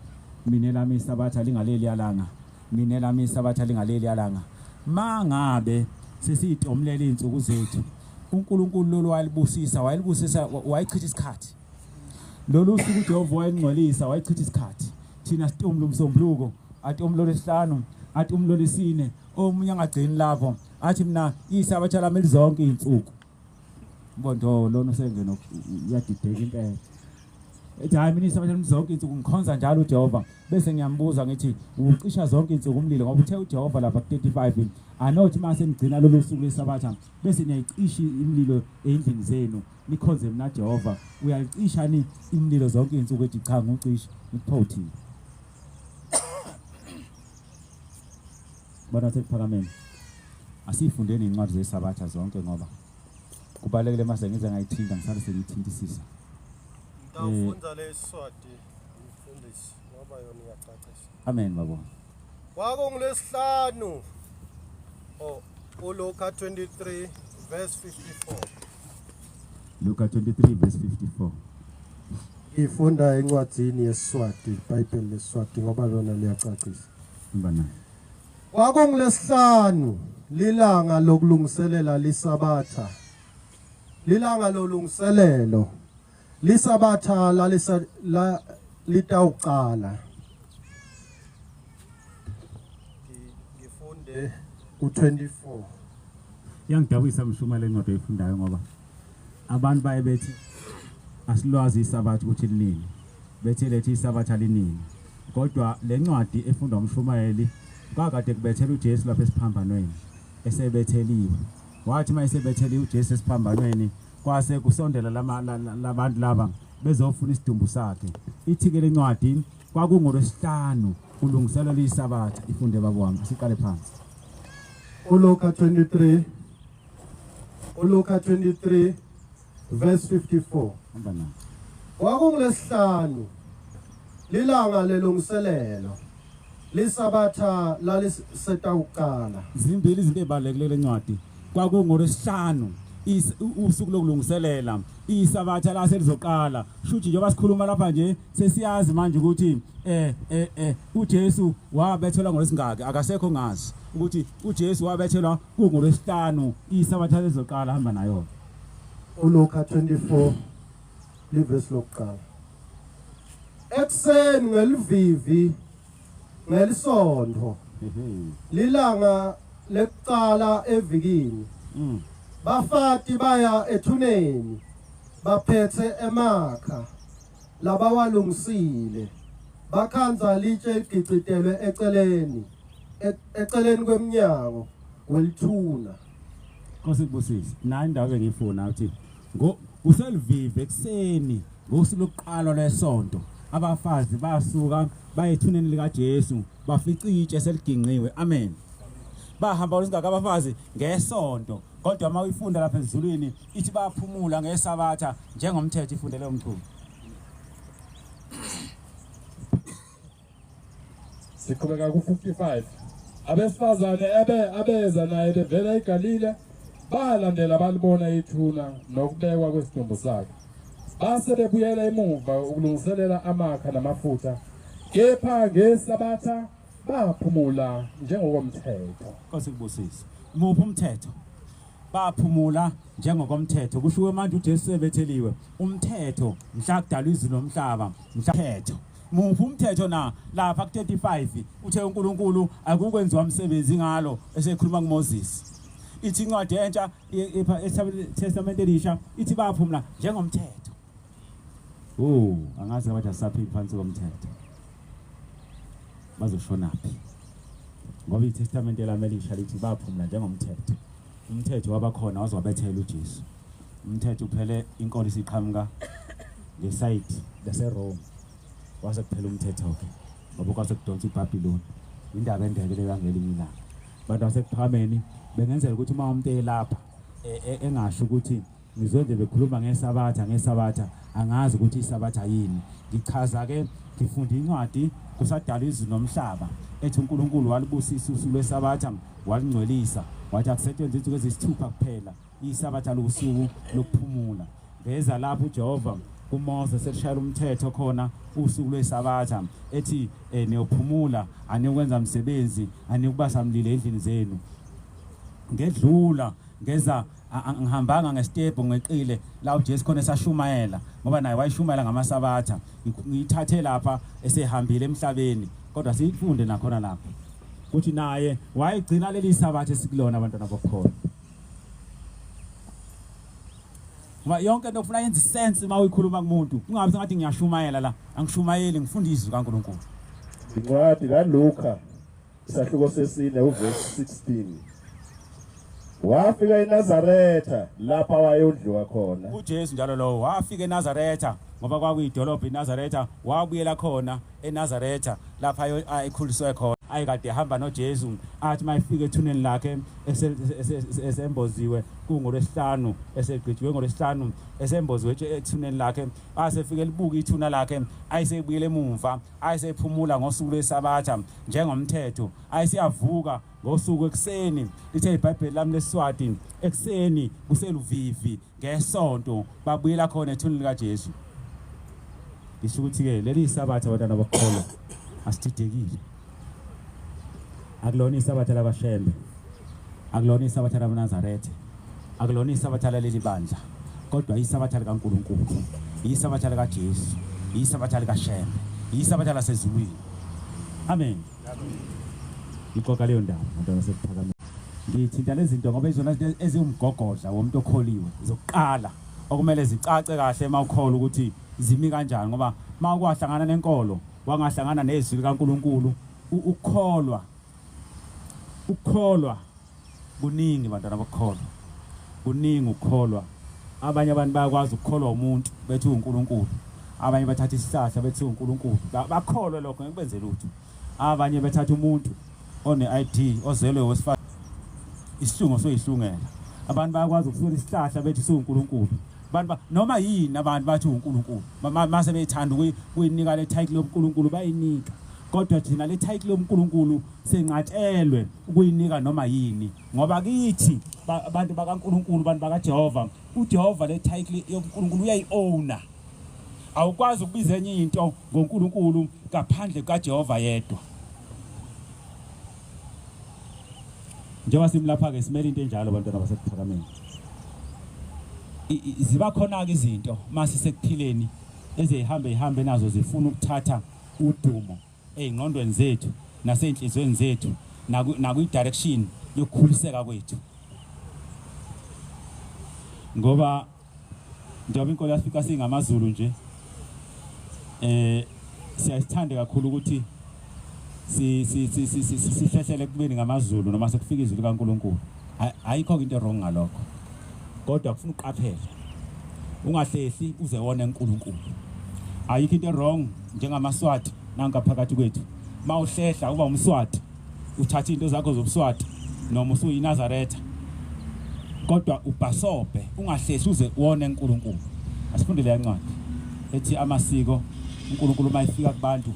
mina lami isabatha lingaleli yalanga, mina lami isabatha lingaleli yalanga. Mangabe sesiyitomlela izinsuku zethu, uNkulunkulu lolu wayelibusisa, wayelibusisa, wayichitha isikhathi. Lolu suku uJehova wayengcwelisa, wayichitha isikhathi. Thina sitomla umsombuluko, athi umlolo esihlanu, athi umlolo isine, omunye angagcini lapho, athi mina isabatha lami lizonke izinsuku. Mbondo lona usengena uyadideka impela. Ethi hayi mina isabatha lami zonke izinsuku ngikhonza njalo uJehova. Bese ngiyambuza ngithi ucisha zonke izinsuku umlilo ngoba uthe uJehova lapha ku-35 anothi uma senigcina lolu suku lwesabatha bese niyayicisha imililo eyindlini zenu nikhonze mina Jehova. Uyalicisha ni imililo zonke izinsuku? Ethi cha ngucisha. Ngipho uthini? Bana sekuphakameni. Asifundeni incwadi zesabatha zonke ngoba kubalekile mase ngize ngayithinta ngisale sengiyithintisisa. Ngitawufunda leSwati mfundisi ngoba yona iyacacisa. Amen baba. Kwakungulesihlanu. Oh, uLuka 23 verse 54. Luka 23 verse 54. Ifunda encwadini yeSwati, iBhayibheli leSwati ngoba lona liyacacisa. Hamba nayo. Kwakungulesihlanu lilanga lokulungiselela lisabatha. Lilanga lolungiselelo. Lisabatha lalisa la litawuqala. Ngifunde u24. Iyangidabukisa mshuma le ncwadi oyifundayo ngoba abantu baye bethi asilwazi isabatha ukuthi linini. Bethi lethi isabatha linini. Kodwa le ncwadi efundwa umshumayeli kwakade kubethela uJesu lapha esiphambanweni esebetheliwe. Wathi uma esebetheliwe uJesu esiphambanweni kwase kusondela labantu laba bezofuna isidumbu sakhe. Ithi ke lencwadi kwakungolwesihlanu kulungiselelwa isabatha. Ifunde baba wami, siqale phansi. uLuka 23 uLuka 23 verse 54. Hamba nayo. Kwakungulesihlanu lilanga lelungiselelo lisabatha lalisetawuqala. Zimbili izinto ezibalulekile lencwadi. Kwakungolwesihlanu usuku lokulungiselela isabatha lase lizoqala. Shuthi njengoba sikhuluma lapha nje sesiyazi manje ukuthi uJesu wabethelwa ngolwesingaki, akasekho ngazi ukuthi uJesu wabethelwa kungolwesihlanu isabatha lizoqala. Hamba nayo. uLuka 24 livesi lokuqala. Ekuseni ngelivivi ngelisonto lilanga lekuqala evikini bafati baya ethuneni baphethe emakha labawalungisile bakhanza litshe ligicitelwe eceleni eceleni kwemnyango welithuna. Nkosi kubusise. Nayi indawo engiyifuna ukuthi kuselivivi ekuseni ngosuku lokuqala lwesonto abafazi basuka baye ethuneni likaJesu bafica itshe seliginqiwe. Amen. Bahamba oluzingaka abafazi ngesonto, kodwa uma uyifunda lapha ezulwini ithi baphumula ngesabatha njengomthetho. Ifundele umchunu. Siqhubeka ku-55. Abesifazane abeza naye bevela eGalile balandela balibona ithuna nokubekwa kwesidumbu sakhe. Base bebuyela emuva ukulungiselela amakha namafutha, kepha ngesabatha baphumula njengokomthetho. Nkosi kubusise. Muphi umthetho? Baphumula njengokomthetho. Kushiwo manje uJesu ebetheliwe. Umthetho mhla kudalwa izulu nomhlaba, mhla mthetho. Muphi umthetho na? Lapha ku-35 uthe uNkulunkulu akukwenziwa umsebenzi ngalo esekhuluma kuMoses. Ithi incwadi entsha eTestament elisha ithi baphumula njengomthetho. Oh, angazi abathi asaphili phansi komthetho. Bazoshonaphi? Ngoba iTestament elami elisha lithi baphumula njengomthetho. Umthetho wabakhona wazwabethela uJesu. Umthetho uphele inkolo isiqhamuka ngesayidi laseRome. Kwase kuphela umthetho ke. Ngoba kwase kudonsa iBabylon. Indaba endeke leyo ngelinye ilanga. Abantu basekuphakameni bengenzela ukuthi uma umuntu elapha engasho ukuthi ngizwe nje bekhuluma ngesabatha ngesabatha angazi ukuthi isabatha yini. Ngichaza ke ngifunda incwadi kusadalwa izulu nomhlaba ethi uNkulunkulu walibusisa usuku lwesabatha walingcwelisa wathi akusetshenziswe izinsuku eziyisithupha kuphela, isabatha losuku lokuphumula. Ngeza lapho uJehova kuMose selishayela umthetho khona usuku lwesabatha ethi niyophumula, aniyokwenza umsebenzi, aniyokubasa mlilo endlini zenu. Ngedlula ngeza angihambanga ngesitebhu ngeqile la uJesu khona esashumayela ngoba naye wayishumayela ngamasabatha ngiyithathe lapha esehambile emhlabeni kodwa siyifunde nakhona lapha ukuthi naye wayegcina leli sabatha esikulona abantwana bokhona ngoba yonke into kufuna yenze sense uma uyikhuluma kumuntu kungabi sengathi ngiyashumayela la angishumayeli ngifunda izwi kaNkulunkulu. Incwadi kaLuka isahluko sesine uvesi 16. Wafika eNazaretha lapha wayondliwa khona. UJesu njalo lowo wafika eNazaretha ngoba kwakuyidolobha iNazaretha wabuyela khona eNazaretha lapha ayekhuliswe khona ayekade ehamba noJesu athi mayefika ethuneni lakhe esemboziwe kungolwesihlanu esegqijiwe ngolwesihlanu esemboziwe ethuneni lakhe asefike libuka ithuna lakhe ayesebuyele emumva ayesephumula ngosuku lwesabatha njengomthetho ayeseyavuka ngosuku ekuseni lithe iBhayibheli lami leSiswati ekuseni kuseluvivi ngesonto babuyela khona ethuneni likaJesu ngisho ukuthi-ke leli isabatha abantwana bokukholwa asididekile akulona isabatha lakwaShembe akulona isabatha lamaNazaretha akulona isabatha laleli bandla kodwa isabatha likaNkulunkulu isabatha likaJesu isabatha likaShembe isabatha lasezulwini amen ngixoxa leyo ndaba bantwana sekuphakameni ngithinta lezi zinto ngoba izona zinto eziwumgogodla womuntu okholiwe zokuqala okumele zicace kahle uma ukholwa ukuthi zimi kanjani ngoba uma ukwahlangana nenkolo wangahlangana nezwi likaNkulunkulu ukukholwa ukukholwa kuningi bantwana bokukholwa kuningi ukukholwa abanye abantu bayakwazi ukukholwa umuntu bethi uNkulunkulu abanye bathatha isihlahla bethi uNkulunkulu bakholwe lokho ngeke benze lutho abanye bethatha umuntu one-ID ozelwe wesifazane isihlungo soyihlungela abantu bayakwazi ukusula isihlahla bethi siwuNkulunkulu abantu noma yini abantu bathi uNkulunkulu mase bethanda ukuyinika le title yobuNkulunkulu bayinika kodwa thina le title yobuNkulunkulu senqatshelwe ukuyinika noma yini ngoba kithi abantu bakaNkulunkulu abantu bakaJehova uJehova le title yobuNkulunkulu uyayi-owner awukwazi ukubiza enye into ngoNkulunkulu ngaphandle kukaJehova yedwa njengoba simlapha ke simele into enjalo abantwana basekuphakameni ziba khona ke izinto mase sekuphileni ezihambe ihambe nazo zifuna ukuthatha udumo ey'ngqondweni zethu nasey'nhliziyweni zethu nakwi-direction yokukhuliseka kwethu ngoba njengoba inkolo yafika singamaZulu nje eh siyasithanda kakhulu ukuthi si si si sihlehlele kubeni ngamaZulu noma sekufika izwi likaNkuluNkulu ayikho into wrong ngalokho kodwa kufuna uqaphele ungahlehli uze wone uNkulunkulu ayikho into wrong njengamaswati nanka phakathi kwethu mawuhlehla uba umswati uthatha into zakho zobuswati noma usuyinazaretha kodwa ubhasobhe ungahlehli uze wone uNkulunkulu asifunde leya ncwadi ethi amasiko uNkulunkulu uma efika kubantu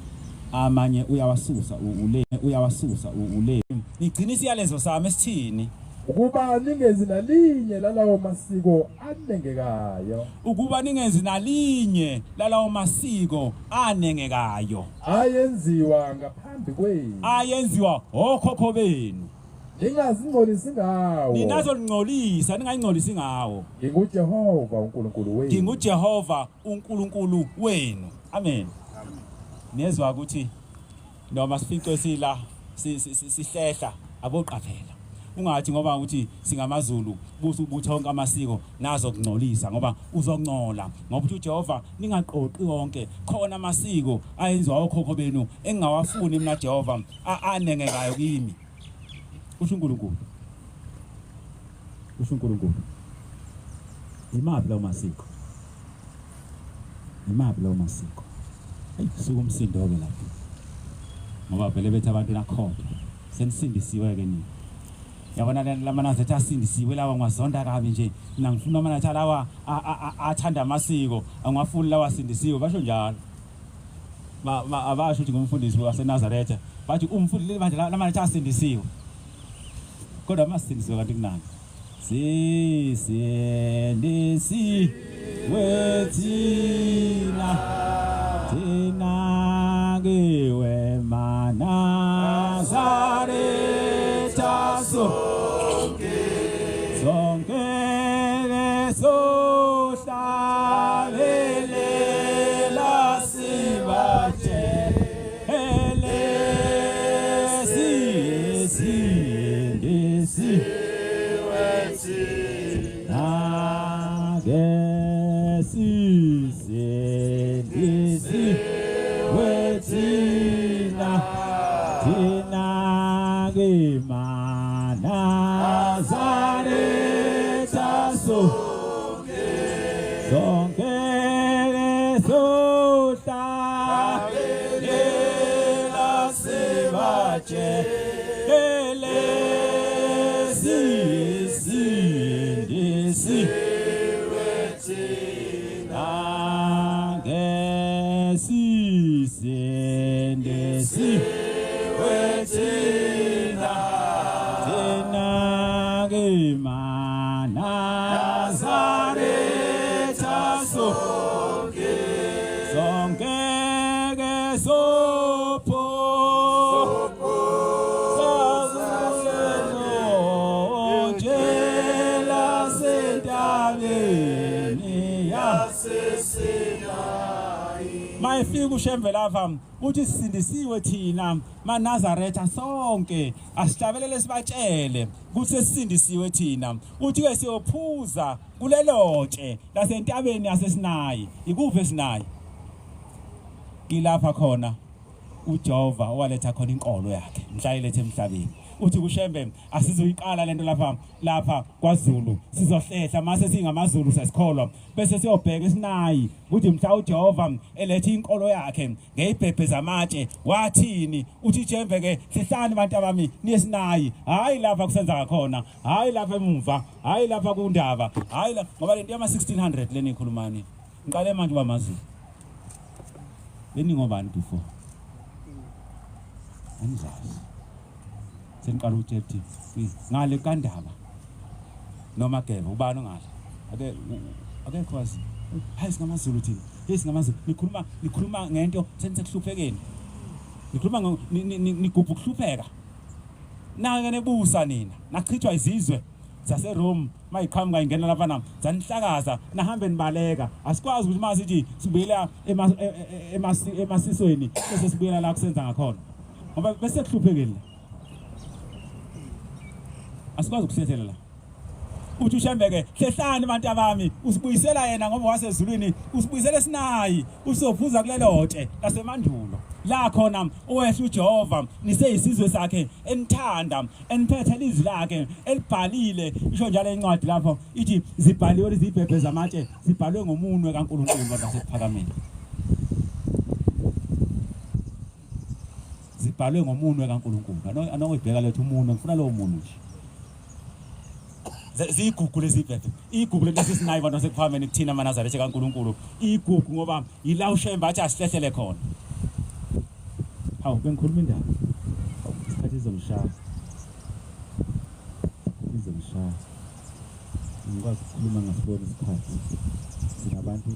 amanye uyawasusa ule uyawasusa ule nigcina isiyalezo sami esithini Ukuba ningenzi nalinye lalawo masiko anengekayo. Ukuba ningenzi nalinye lalawo masiko anengekayo. Ayenziwa ngaphambi kwenu. Ayenziwa okhokho benu. Ningazingcolisi ngawo. Ninazolingcolisa, ningayingcolisi ngawo. NginguJehova uNkulunkulu wenu. NginguJehova uNkulunkulu wenu. Amen. Niyezwa ukuthi noma sifice sila sihlehla aboqaphela ungathi ngoba ukuthi singamaZulu busa ubutha wonke amasiko nazo kungcolisa ngoba uzongcola ngoba uthi uJehova ningaqoqi wonke khona amasiko ayenziwa okhokho benu engingawafuni mina Jehova anengekayo kimi usho uNkulunkulu usho uNkulunkulu imaphi lawo masiko Imaphi lawo masiko? Eyi kusuka umsindo-ke lapho ngoba vele bethi abantu nakholwa senisindisiwe-ke nina yabona lamanazaretha asindisiwe lawa ngiwazonda kabi nje mina ngifuna amanazaretha lawa athanda amasiko angiwafuni lawa asindisiwe basho njalo abasho ukuthi ngumfundisi waseNazaretha bathi umfundisi leli bandla lamanazaretha asindisiwe kodwa amasindisiwe kanti kunani Sisindisiwe thina thina kiwe manazaretha sonke. Sindisiwe thina, thina ke maNazaretha sonke, sonke sohlabelela sibatshele sisindisiwe thina, ngesisindisiwe thina, thina ke maNazaretha sonke, sonke ke sopho sazulelo sentabeni yaseSinayi. Mayifika uShembe lapha uthi sisindisiwe thina maNazaretha sonke, asihlabelele sibatshele ukuthi sesisindisiwe thina. Uthi ke siyophuza kulelotshe lasentabeni yaseSinayi. Ikuphi eSinayi? Ilapha khona uJehova owaletha khona inkolo yakhe mhla ilethe emhlabeni. Uthi kuShembe asizoyiqala lento lapha lapha kwaZulu, sizohlehla mase singamaZulu sesikholwa, bese siyobheka eSinayi ukuthi mhla uJehova elethe inkolo yakhe ngeyibhebhe zamatshe wathini. Uthi Shembe ke hlehlani bantu abami niye eSinayi, hayi lapha kusenza khona, hayi lapha emumva, hayi lapha kundaba, hayi la, ngoba lento yama 1600 leni ikhulumani. Ngiqale manje uba maZulu. Beningobani before? Angizazi. Seniqala ukutshela ukuthi ngale kaNdaba noma Gebe ubani ongale? Ake akekho wazi. Hayi singamaZulu thina. Hey singamaZulu. Nikhuluma nikhuluma ngento senisekuhluphekeni. Nikhuluma nigubha ukuhlupheka. Nake nebusa nina. Nachithwa izizwe zaseRome mayiqhamuka ingena lapha na zanihlakaza nahambe nibaleka. Asikwazi ukuthi masithi sibuyela emasisweni bese sibuyela la kusenza ngakhona, ngoba bese kuhluphekile la, asikwazi ukuhlehlela la. Uthi uShembe ke hlehlani abantu abami, usibuyisela yena ngoba wasezulwini, usibuyisela eSinayi, usizophuza kulelo tshe lasemandulo la khona owehla uJehova niseyisizwe sakhe enithanda eniphethe izwi lakhe elibhalile. Isho njalo incwadi lapho ithi zibhaliwe izibhebhe zamatshe, zibhalwe ngomunwe kaNkulunkulu bantu basekuphakameni, zibhalwe ngomunwe kaNkulunkulu. Anokuyibheka lethu umunwe, ngifuna lowo munwe nje. Ziyigugu lezi bhebhe, igugu lento esisinayo bantu basekuphakameni kuthina amaNazaretha kaNkulunkulu, igugu ngoba yila uShembe athi asihlehlele khona. Hawu bengikhuluma indaba, isikhathi izongishaya, izongishaya. Ngikwazi ukukhuluma ngasibona isikhathi. Sinabantu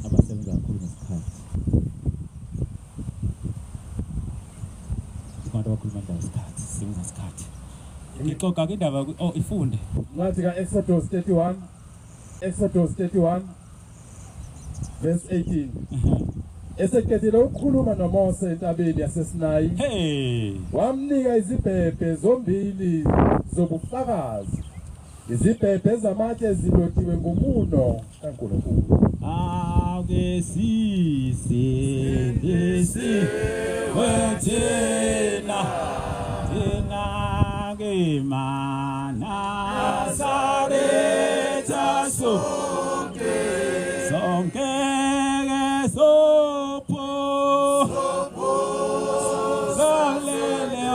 abasebenza kakhulu ngesikhathi, singabantu abakhuluma indaba isikhathi, sisebenza isikhathi. Ngixoxa ke indaba, oh ifunde. Incwadi ka-Exodus 31, Exodus 31 verse 18. Eseqedile ukukhuluma noMose entabeni yaseSinayi, hey wamnika izibhebhe zombili zobufakazi, izibhebhe zamatshe zilotshiwe ngomuno kaNkulunkulu. Ake sisindisiwe thina, thina ke maNazaretha sonke, sonke ke sopho salele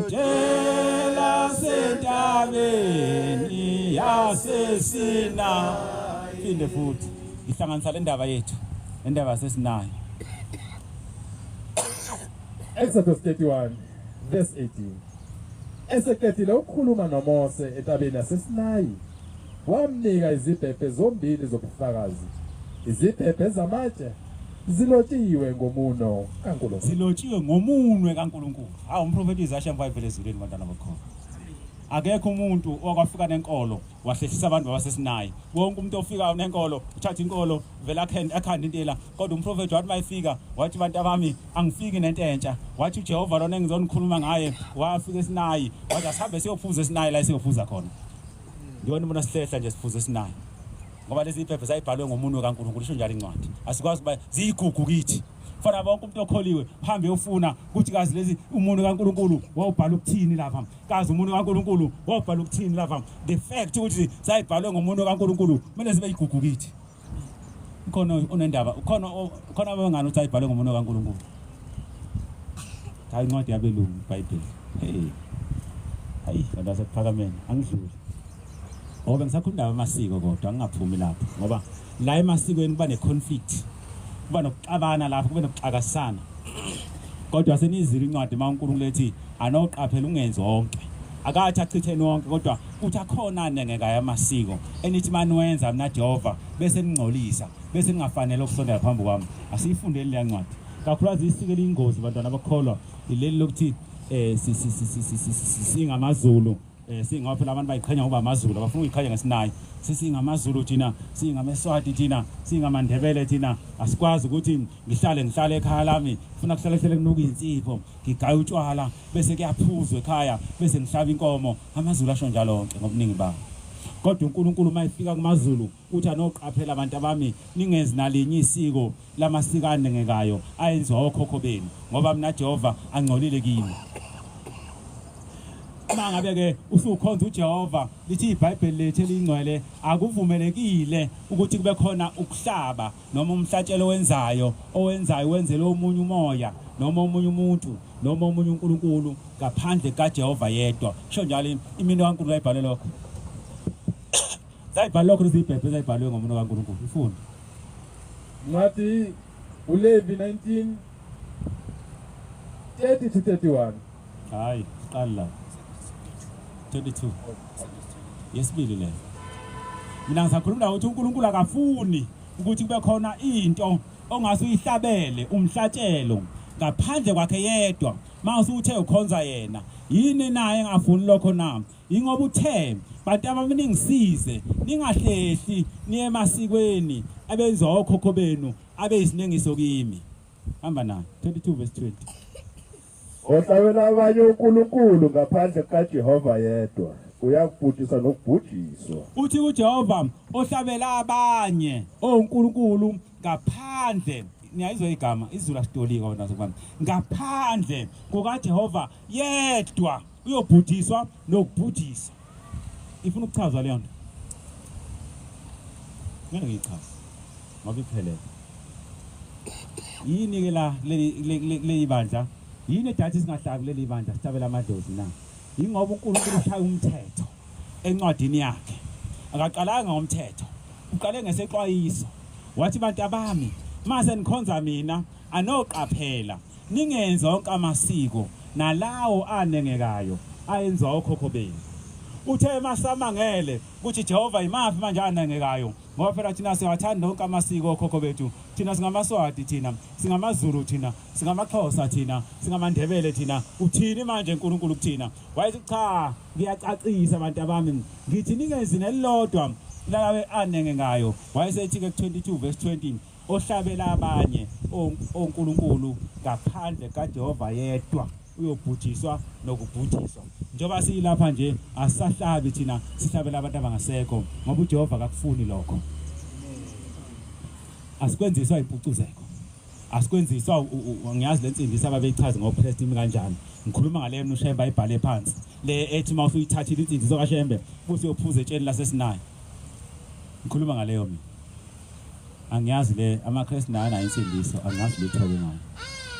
tshela sentabeni yaseSinayi. Phinde futhi ihlanganisa le ndaba yethu, le ndaba yaseSinayi. Exodus 31 verse 18. Eseqedile ukukhuluma noMose entabeni yaseSinayi, wamnika izibhebhe zombili zobufakazi, izibhebhe zamatshe zilotshiwe ngomuno kaNkulunkulu. Zilotshiwe ngomunwe kaNkulunkulu. Hawu umprofeti Isaya wayevele ezulwini bantwana bokhona. Akekho umuntu owakwafika nenkolo wahlehlisa abantu baseSinayi. Wonke umuntu ofikayo nenkolo uthatha inkolo vele akhende akhanda into la, kodwa umprofeti wathi mayifika wathi bantu abami angifiki nento entsha. Wathi uJehova lona engizonikhuluma ngaye wafika eSinayi, wathi asihambe siyophuza eSinayi la siyophuza khona. Ngiyona ubona sihlehla nje siphuza eSinayi. Ngoba lezi iphepha zayibhalwe ngomunwe kaNkulunkulu, isho njalo incwadi. Asikwazi ukuba ziyigugu kithi. Fana bonke umuntu okholiwe hambe uyofuna ukuthi kazi lezi umunwe kaNkulunkulu wawubhala ukuthini lapha. Kazi umunwe kaNkulunkulu wawubhala ukuthini lapha. The fact ukuthi zayibhalwe ngomunwe kaNkulunkulu kumele zibe igugu kithi. Khona onendaba, khona khona abangani ukuthi ayibhalwe ngomunwe kaNkulunkulu. Hayi, incwadi yabelungu iBhayibheli. Hey. Hayi, bantu basekuphakameni, angidluli. Ngoba ngisakhuluma indaba amasiko kodwa ngingaphumi lapho ngoba la emasikweni kuba ne-conflict, kuba nokuxabana lapho, kube nokuxakasana. Kodwa senizile incwadi uma uNkulunkulu ethi anoqaphela ungenzi wonke. Akathi achitheni wonke kodwa uthi akhona anengekayo amasiko enithi maniwenza mina Jehova bese ningcolisa bese ningafanele ukusondela phambi kwami. Asiyifundeni leya ncwadi. Kakhulukazi isiko eliyingozi bantwana abakholwa ileli lokuthi singamaZulu. Singoba phela abantu bayiqhenya ngoba amaZulu abafuna ukuyiqhenya ngesinayi. SesingamaZulu thina, singameSwati thina, singamaNdebele thina. Asikwazi ukuthi ngihlale ngihlale ekhaya lami, funa kuhlale hlele kunuka insipho, ngigaye utshwala bese kuyaphuzwa ekhaya bese ngihlaba inkomo. AmaZulu asho njalo onke ngobuningi bawo. Kodwa uNkulunkulu uma efika kumaZulu uthi anoqaphela abantu abami ningenzi nalinye isiko lamasiko anengekayo ayenziwa okhokho benu ngoba mina Jehova angcolile kimi. Uma ngabe ke usukhonza uJehova lithi iBhayibheli lethu elingcwele akuvumelekile ukuthi kube khona ukuhlaba noma umhlatshelo owenzayo owenzayo wenzele omunye umoya noma omunye umuntu noma omunye uNkulunkulu ngaphandle kaJehova yedwa. Kusho njalo iminwe kaNkulunkulu ayibhale lokho. Zayibhala lokho lezi ibhebhe ezayibhalwe ngomunwe kaNkulunkulu. Ifunde. Ncwadi uLevi 19 30 to 31. Hayi, siqala la. 22. Yesibili leyo. Mina ngisakhuluma la ukuthi uNkulunkulu akafuni ukuthi kube khona into ongase uyihlabele umhlatshelo ngaphandle kwakhe yedwa. Mase uthe ukhonza yena. Yini naye engafuni lokho na? Ingoba uthe bantu abami ningisize ningahlehli niye emasikweni abenziwa okhokho benu abeyisinengiso kimi. Hamba nayo 22 verse 20. Ohlabela abanye onkulunkulu ngaphandle kukaJehova yedwa uyakubhujiswa nokubhujiswa. Uthi kuJehova ohlabela abanye onkulunkulu ngaphandle, niyayizwa igama izulu asitolika wena sokubana ngaphandle kukaJehova yedwa uyobhujiswa nokubhujiswa. Ifuna ukuchazwa leyo nto, ngeke ngiyichaze ngoba iphelele. Yini ke la kuleli bandla? Yini edathi singahlabi kuleli bandla sihlabela amadlozi na? Yingoba uNkulunkulu ushaya umthetho encwadini yakhe. Akaqalanga ngomthetho, uqale ngesexwayiso. Wathi bantu abami, mase nikhonza mina anoqaphela ningenzi onke amasiko nalawo anengekayo ayenziwa okhokho benu. Uthe masamangele ukuthi Jehova imaphi manje anengekayo, ngoba phela thina siyawathanda onke amasiko okhokho bethu. Thina singamaSwati thina, singamaZulu thina, singamaXhosa thina, singamaNdebele thina. Uthini manje uNkulunkulu kuthina? Wayethi cha, ngiyacacisa abantu abami, ngithi ningenzi nelilodwa lalawe anengekayo. Wayesethi ke 22 verse 20 ohlabela abanye onkulunkulu ngaphandle kaJehova yedwa uyobhujiswa nokubhujiswa. Njengoba siyilapha nje asisahlabi thina, sihlabela abantu abangasekho ngoba uJehova akakufuni lokho. Asikwenziswa impucuzeko, asikwenziswa ngiyazi le nsindiso ababeyichaza ngoPrest imi kanjani. Ngikhuluma ngale mina uShembe ayibhale phansi le ethi uma usuyithathile insindiso kaShembe futhi uyophuza etsheni laseSinayi. Ngikhuluma ngaleyo mina. Angiyazi le amaKristu nayo nayo insindiso, angazi lutho ke ngayo.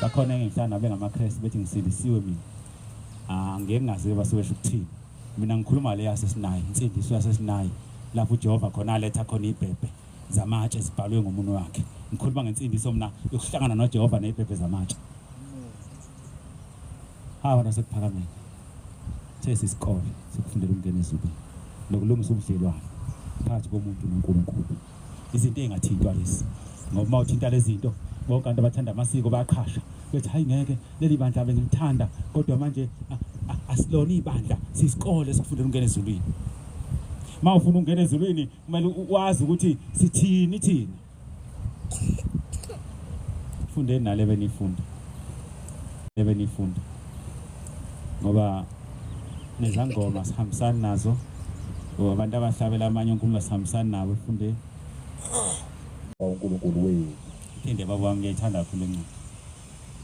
Bakhona engihlala nabo bengamaKristu bethi ngisindisiwe mina. Angeke ngazi ke basuke besho ukuthini. Mina ngikhuluma le yaseSinayi, insindiso yaseSinayi lapho uJehova khona aletha khona ibhebhe zamatshe zibhalwe ngomunwe wakhe. Ngikhuluma ngensindiso mina yokuhlangana noJehova nezibhebhe zamatshe. Hawa nasekuphakameni. Sesi isikole sokufundela ukungena ezulwini nokulungisa ubudlelwano phakathi komuntu noNkulunkulu. Izinto ezingathintwa lezi, ngoba uma uthinta lezi zinto bonke abantu abathanda amasiko bayaqhasha bethi hayi ngeke leli bandla bengilithanda kodwa manje asilona ibandla, sisikole sokufundela ukungena ezulwini. Uma ufuna ukungena ezulwini kumele wazi ukuthi sithini thina. Fundeni nale benifunda, benifunda ngoba nezangoma sihambisani nazo, abantu abahlabela amanye onkulunkulu asihambisani nabo. Fundeni. uNkulunkulu wenu. Phinde baba wami, ngiyayithanda kakhulu lencwadi.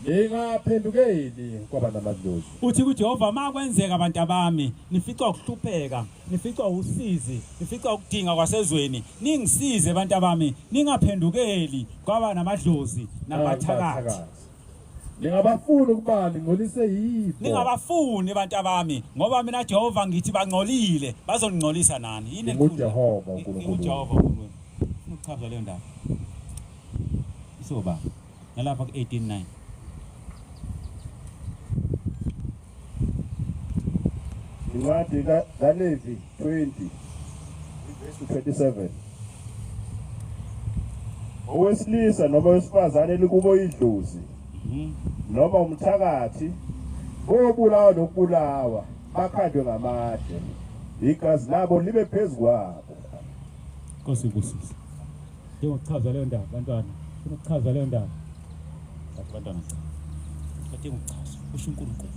Ningaphendukeli kwaba namadlozi. Uthi kuJehova, makwenzeka abantu abami nificwa ukuhlupheka, nificwa usizi, nificwa ukudinga kwasezweni, ningisize abantu abami, ningaphendukeli kwaba namadlozi nabathakathi. Ningabafuni ukuba ningcolise yibo. Ningabafuni abantu abami, ngoba mina Jehova ngithi bangcolile, bazoningcolisa nani. Yini elikhulu? NginguJehova uNkulunkulu. NginguJehova uNkulunkulu. Ufuna ukuchaza leyo ndaba. Isoba nalapha ku-189. Incwadi kaLevi 20 verse 27. Owesilisa noma owesifazane likubo idlozi noma umthakathi bobulawa nokubulawa, bakhandwe ngamatshe, igazi labo libe phezu kwabo. Nkosi ibusise. Njengokuchaza leyo ndaba bantwana, ufuna ukuchaza leyo ndaba. Bathi bantwana cha. Badinga ukuchaza. Kusho uNkulunkulu.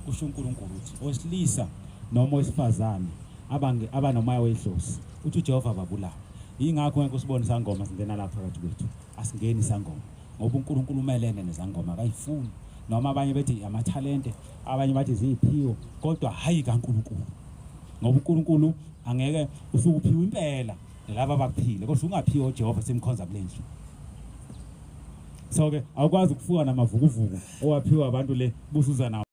Kusho uNkulunkulu uthi owesilisa noma owesifazane abange abanomoya wedlozi, uthi uJehova babulawa. Yingakho ngeke usibone isangoma singena lapha phakathi kwethu. Asingeni isangoma ngoba uNkulunkulu umelene nezangoma, akayifuni. Noma abanye bethi amathalente, abanye bathi ziyiphiwo, kodwa hayi kaNkulunkulu. Ngoba uNkulunkulu angeke usuke uphiwe impela laba abakuphile, kodwa ungaphiwe uJehova simkhonza kule ndlu. So ke awukwazi ukufuka namavukuvuku owaphiwa abantu le busuza nawo.